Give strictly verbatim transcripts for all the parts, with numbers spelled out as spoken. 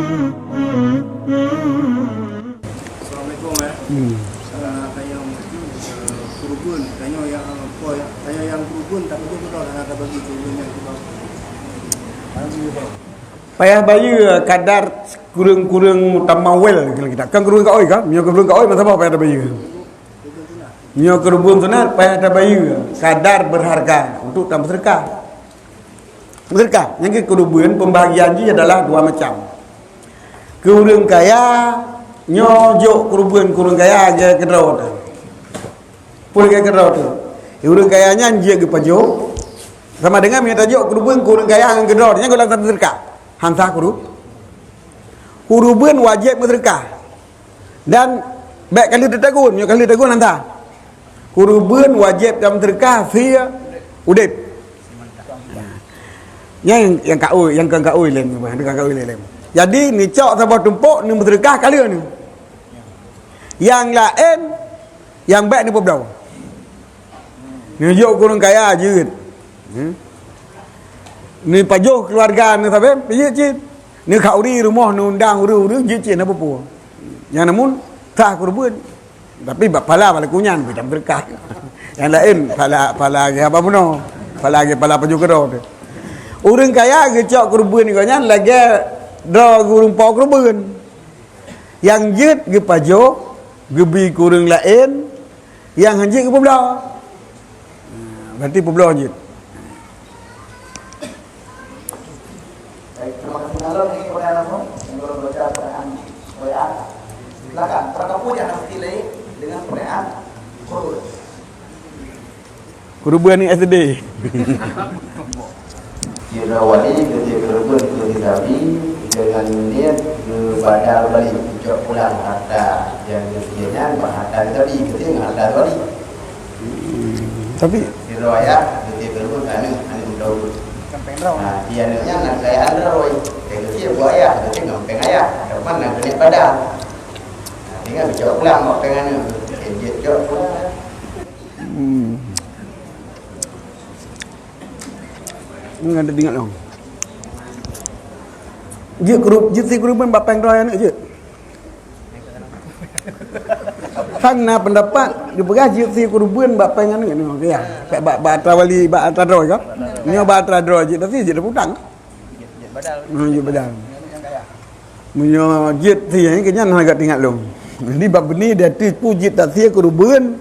Assalamualaikum, eh. Hmm. Ah, tanyong, eh, keureubeuen, tanyong nyang, apa, ya, tanyong nyang keureubeuen, tapi tu betul hana tabagi keureubeuen nyang tu. Payah bayeue kadar kureueng-kureueng mutamawil, kalau kita. Kan keureubeuen kaôi kan? Meunyoe keureubeuen kaôi, masa apa payah tabayeue? Nyoe keureubeuen sunat payah tabayeue kadar berharga untuk tameuseudeukah. Meuseudeukah, nyang keu keureubeuen pembahagian jih adalah dua macam. Keu ureueng kaya, nyoe jok keureubeuen keu ureueng kaya lagèe keudroe teuh. Peue lagèe keudroe teuh? Ureueng kaya nyan jeuet geupajoh, sama dengan meunyoe tajok keureubeuen keu ureueng kaya ngon keudroe teuh, nyan gohlom tameuseudeukah. Han sah keureu-, keureubeuen wajéb meuseudeukah. Dan bèk ka lheueh teutagun, nyoe ka lheueh teutagun han sah. Keureubeuen wajéb tameuseudeukah sie udép. Nyang, nyang kaôi, nyang kon kaôi lé, nyang kon kaôi lé. Jadi, neucok saboh tumpôk, neumeuseudeukah ka lheueh nyoe. Nyang laén, nyang bèk neupeubloe. Neujok keu ureueng kaya jeuet. Hmm? Neupajoh keuluwarga neuh sabe, jeuet cit. Neukhauri rumoh, neuundang ureueng-ureueng, jeuet cit, hana peue-peue. Nyang namun sah keureubeuen. Tapi bak phala bak laku nyan, beu tameuseudeukah. Nyang laén, phala, phala lagèe haba bunoe. Phala lagèe phala pajoh keudroe teuh. Ureueng kaya geucok keureubeuen gobnyan lagèe droe ureueng po keureubeuen. Nyang jeuet geupajoh, geubi keu ureueng laén, nyang han jeuet geupeubloe. Berarti peubloe jeuet. Baik, terima kasih. Kalau ingin pertanyaan langsung, menurut baca pertanyaan W A, silakan. Pertemuan yang nanti lain dengan pertanyaan. Keureubeuen ni S D. Sidroe wali geuteupeue keureubeuen keu si Sabi deungon niet geubadal balik geucok pulang harta nyang geuteupeue nyan bak harta si Sabi, geuteupeue ngon harta si wali. Tapi sidroe ayah geuteupeue keureubeuen keu aneuk, aneuk meudaun. Nah, di aneuk nyan na keulayaan droe. Geuteupeue buet ayah, geuteupeue ngon péng ayah. Teuma na keuneuk badal. Nah, tinggai geucok pulang bak péng aneuk. Jeuet cok pulang. Hmm. Ngon teuingat lom. Jeuet keuru-, jeuet sie keureubeuen bak péng droe aneuk jeuet. Sang na peundapat geupeugah jeuet sie keureubeuen bak péng aneuk nyoe, ya. Bak, bak, bak atra wali, bak atra droe ka? Nyoe bak atra droe jeuet, tapi jeuet peutang. Hmm, jeuet badal. Meunyoe jeuet sie, keu nyan hana geuingat lom. Jadi bak beuni dia tu peue jeuet tasie keureubeuen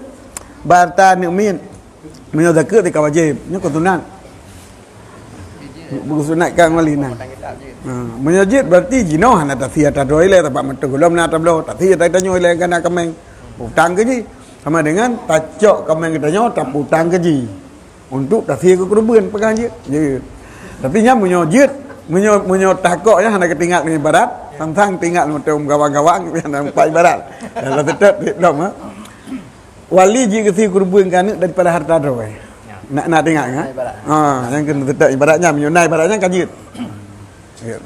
bak atra aneuk miet. Meunyoe zakeuet teuka wajéb, nyoe kon sunat. Beusunatkan wali na. Ha, meunyoe jeuet berarti jinoe hana tasie atra droe ilèe, teuma meuteuk gohlom na tabloe, tasie atra tanyoe ilèe kana kaméng. Utang keu jih. Sama dengan tacok kaméng geutanyoe tapeutang keu jih. Untuk tasie keu keureubeuen peugah jeuet. Jeuet. Tapi nyan meunyoe jeuet, meunyoe, meunyoe takok nyan hana geuingat ngon ibarat, sang-sang teuingat lom teuh gawang-gawang, nyan empat ibarat. Dalam teutap lom, ha. Wali jeuet geusie keureubeuen keu aneuk daripada harta droe. Ya. Nak, nak teuingat, ha? Ibarat. Ha, nyang keuneuk teutap ibarat nyan, meunyoe na ibarat nyan ka jeuet. Jeuet.